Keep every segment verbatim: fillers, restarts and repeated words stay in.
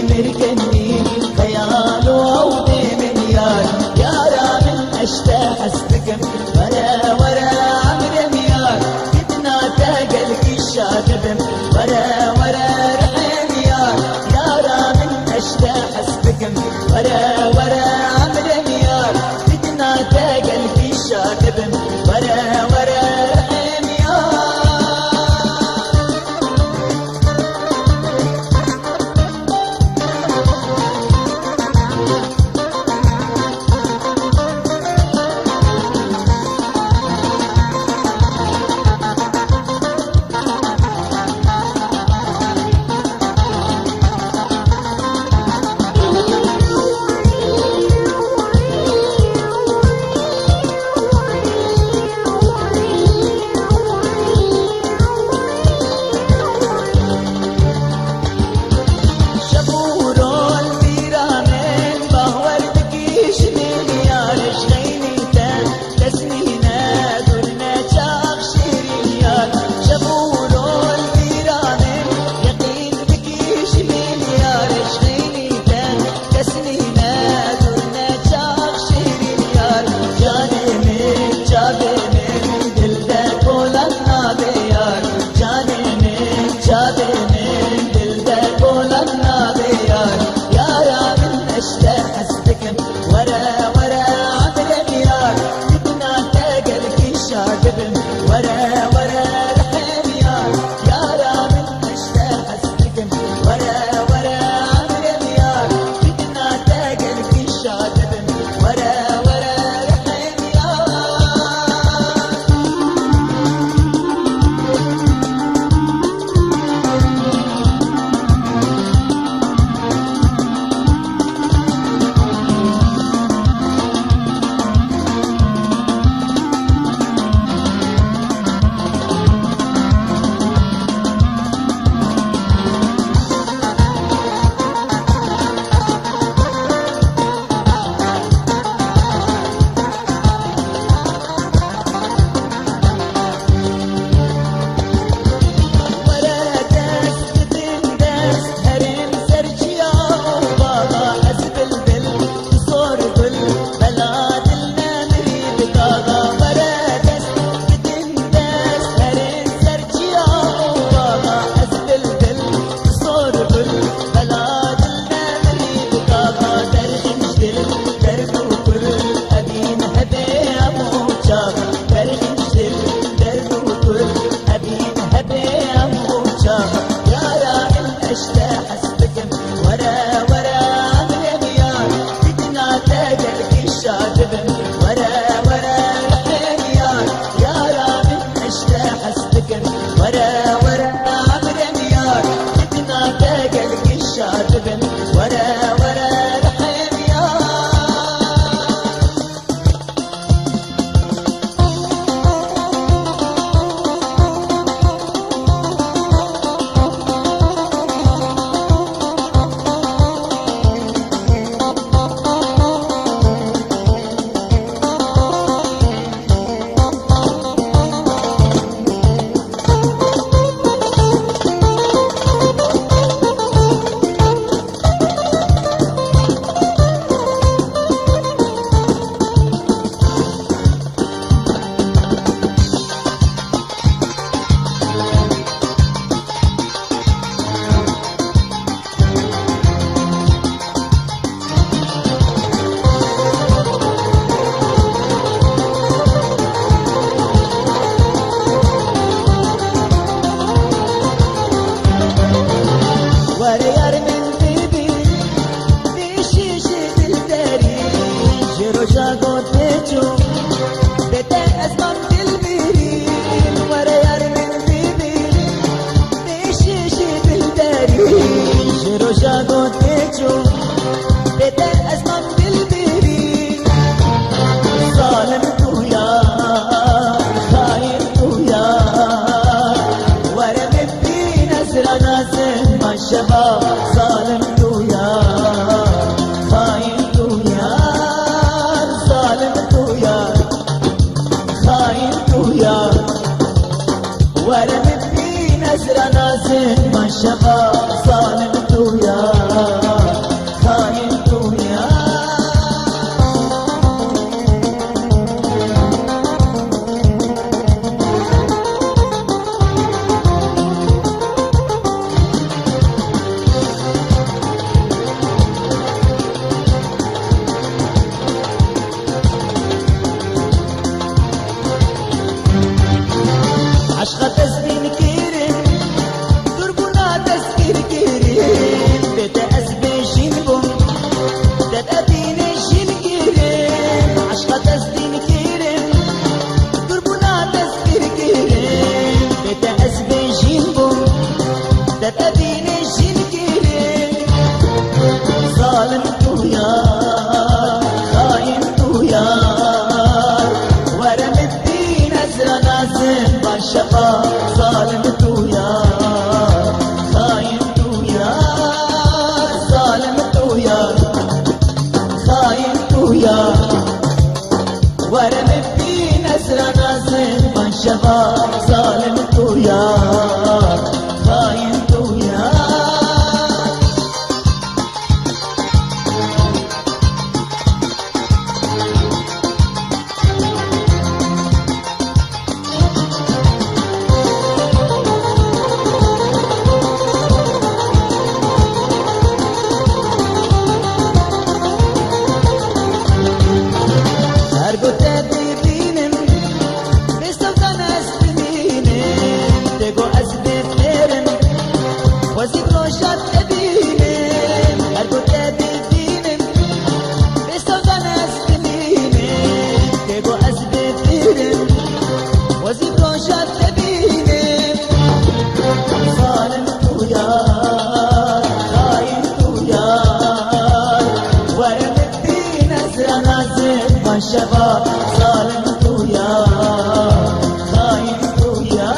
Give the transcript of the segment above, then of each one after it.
Mirkenî xeyal û ew dê min yar, yara min eşte hez dikim. Were, were, emrê min yar, didina te gelkî şa dibim. Were, were, rihê min yar, yara min eşte hez dikim. Were, were, emrê min yar, didina te gelkî şa dibim. Were, were, rihê min yar. Şev û rol bîra min, bawer dikî ji min yar, ji xeynî te kes nîne, dûr ne çax şîrîn yar. Şev û rol bîra min, yeqîn dikî ji min yar, ji xeynî te kes nîne, dûr ne çax şîrîn yar. Canê min, çavê min, dil de kolan nabê yar. Canê min, çavê min, dil de kolan nabê yar. Yara min eşte hez dikim. Were, were, emrê min yar. Didina te gelkî şa dibim. Were, were, rihê min yar. Yara min eşte hez dikim. Were, were, emrê min yar. Didina te gelkî şa dibim. Were, were, rihê min yar. Were dest bidin dest, herêm ser çiya û baga, ez bilbil, tu sor gul, bela dil ne mirî bi gaga. Were dest bidin dest, herêm ser çiya û baga, ez bilbil, tu sor gul, bela dil ne mirî bi gaga. Derdim dil, derdu kur, ebîn hebê em û çax. Derdim dil, derdu kur, ebîn hebê em û çax. Yara min eşte hez dikim. Were, were, emrê min yar, didina te gelkî şa dibim. Were, were, rihê min yar, yara min eşte hez dikim. Were, were, emrê min yar, didina te gelkî şa dibim. Were, were, rihê min yar. Were yar min bibî, bêşî ji dilberî, ji roja got tê çû, bê te ez mam dilbirî. Were yar min bibî, bêşî ji dilberî, ji roja got tê çû, bê te ez mam dilbirî. Zalim tu ya, xain tu ya, were min bîne zira nazim ma şeva. Zalim tu ya, xain tu ya, zalim tu ya, xain tu ya. Were min bîne zira nazim ma şeva, zalim tu ya. Were min bîn ez ra nazim van şeva, zalim tu ya, xain tu ya. Her go te bibînim, bê sewdan ez dimînim, tê go ez bê fêrim, xwezî bi roja te bînim. Her go te bibînim, bê sewdan ez dimînim, tê go ez bê fêrim, xwezî bi roja te bînim. Zalim tu ya, xain tu ya, were min bîn ez ra nazim van şeva, zalim tu ya, xain tu ya,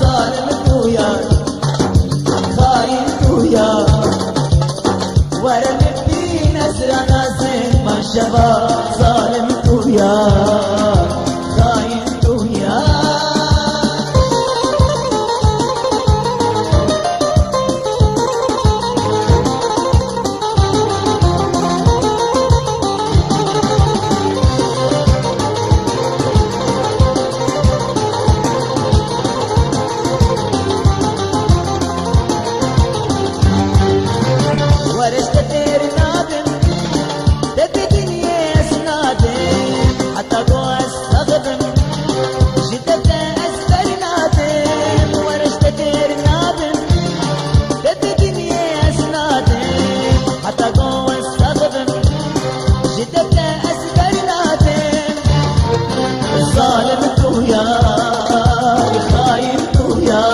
zalim tu ya, xain tu ya. Were min bîn ez ra nazim van şeva, zalim tu ya, xain tu ya. Were ji te fêr nabim, te bê dinyê ez nadim, heta go ez sax bim, ji te te ez ber nadim. Were ji te fêr nabim, te bê dinyê ez nadim, heta go ez sax bim, ji te te ez ber nadim. Zalim tu ya, xain tu ya,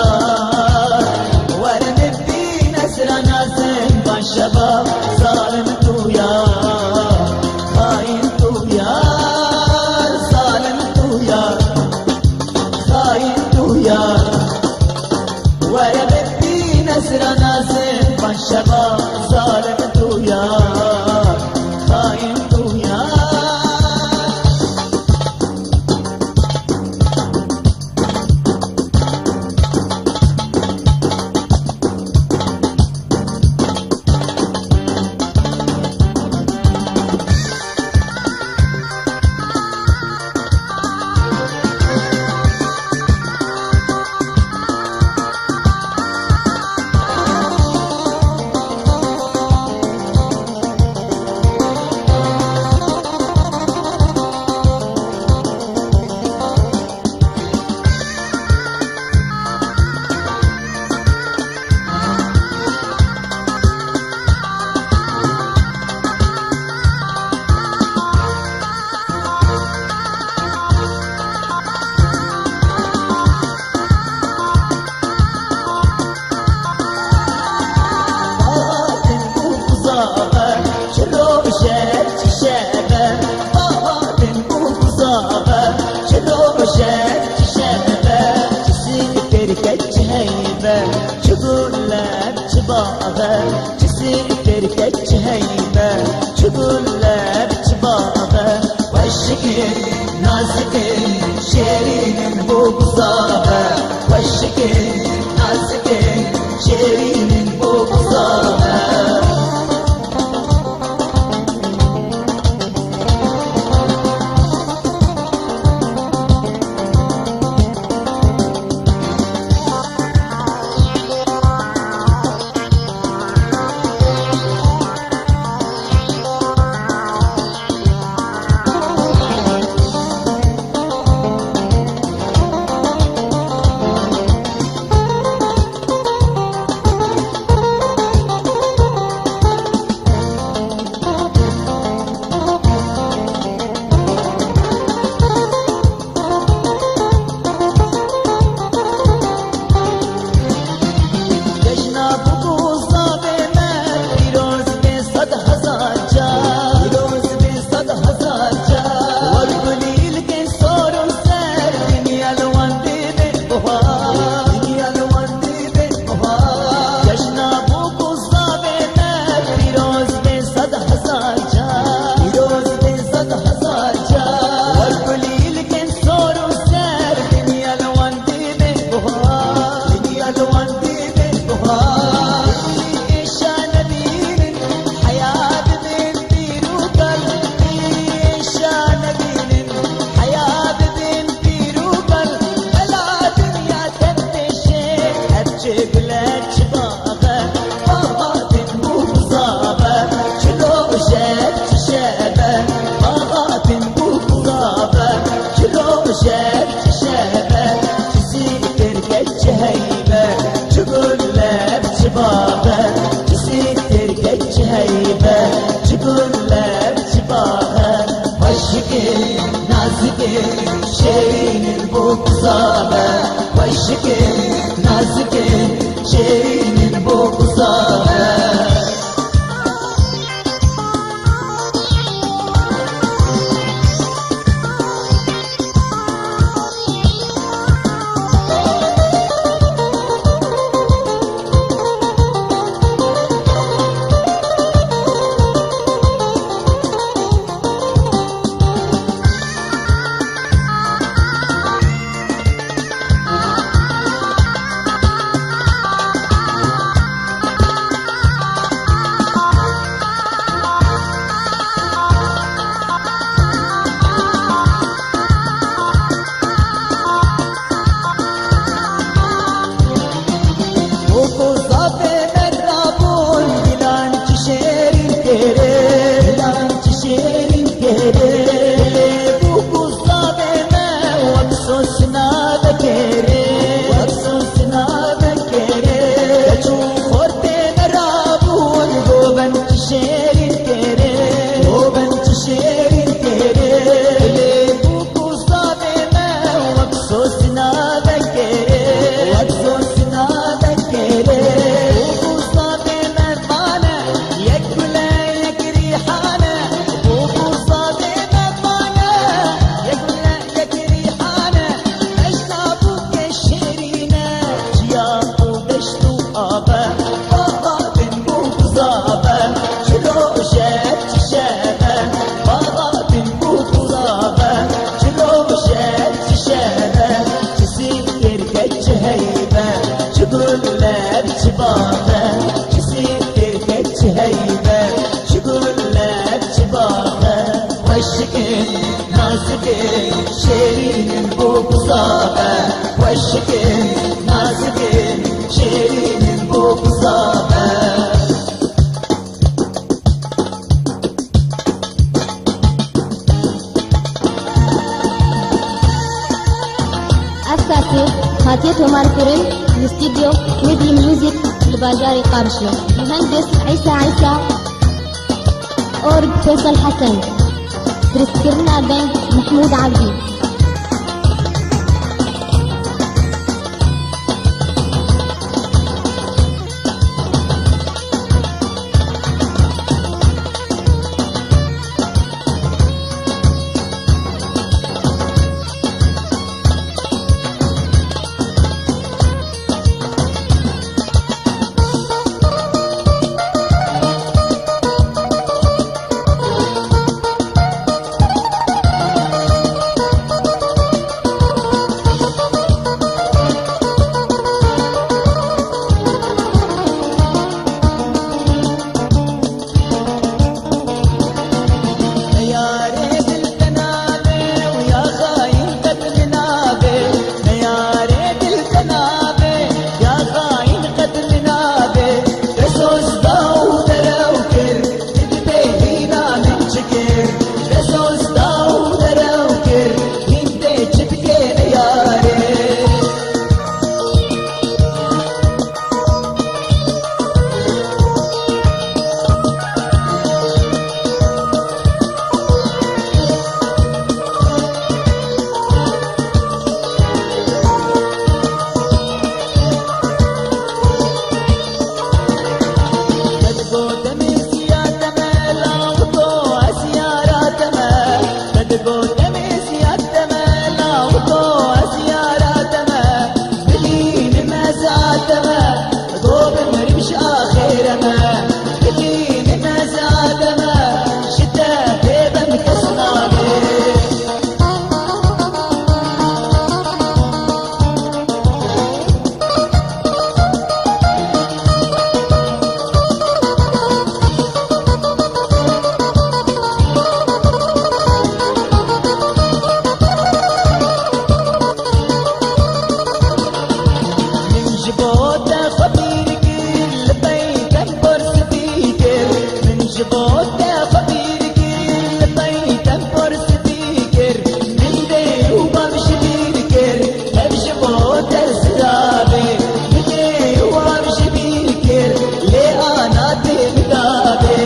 were min bîn ez ra nazim van şeva, zalim tu ya, xain tu ya, zalim tu ya, xain tu ya. Were min bîn ez ra nazim van şeva, zalim tu ya, xain tu ya. Babatin û buzave, çi roj e, çi şev e. Babatin û buzave, çi roj e, çi şev e. Çi sîtirke, çi heyve, çi gule, çi bave. Çi sîtirke, çi heyve, çi gule, çi bave. Weşik in, nazik in, şêrîn in bû buzave. Weşik in, nazik in, şêrîn in bû buzave. Şêrîn kêrê, o ben çi şêrîn kêrê. Lê bû ku zavê me wek sosina vekêrê, wek sosina vekêrê. Bû ku zavê me vane, yek gule yek rîhane. Bû ku zavê me vane, yek gule yek rîhane. Hejna bû ke şêrîne, çiya û deşt û ave. Baxa din bû buzave, çi rojek çi şeve. Baxa din bû buzave, çi rojek çi şeve. Çi sîkir ke çi heybe, çi guller çi bave. Çi sîkir ke çi heybe, çi guller çi bave. Xweşik in, nazik in, şêrîn in bû buzave. Xweşik in, nazik in, şêrîn in bû buzave. Ev kasêt hatiye tomarkirin li stûdyo Medley Music li bajarê Qarşî. Muhendis Îsa Îsa. Org Feysel Hesen. Dirêskirina deng Mehmûd Ebdî. Neyarê dil te navê û ya xayîn qet min navê. Neyarê dil te navê, ya xayîn qet min navê. Te soz da û derew kir, tu dibê hîna min çi kir? Te soz da û derew kir, hîn tê çi dikê neyarê? Te digot demê siya te me, lawiko ez yara te me. Te digot demê siya te me, lawiko ez yara te me. Bilînim ez a te me, go bimirim ji axêre me. Bilînim ez a te me, ji te bêbem kes nabe. Min ji bo te xwe pîr kir, li pey tembor spî kir. Min ji bo te xwe pîr kir, li pey tembor spî kir. Min dê û bav ji bîr kir. Ev ji bo te zirabê, min ê wan ji bîr kir, lê ana tê min dabê.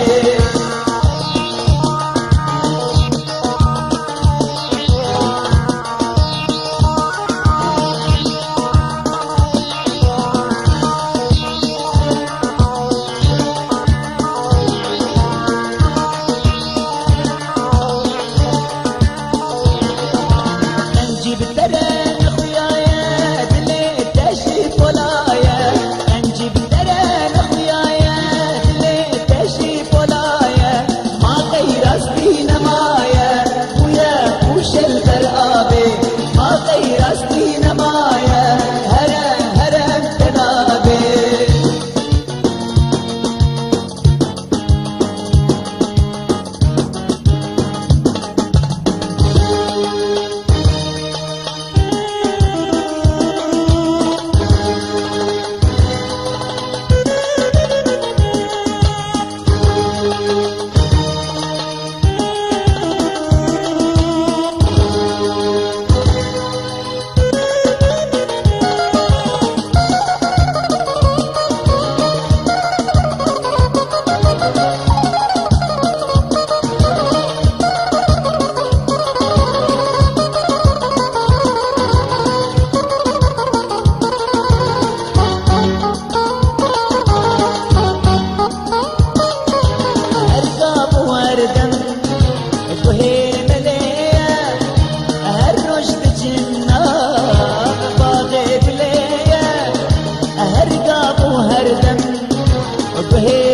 Hê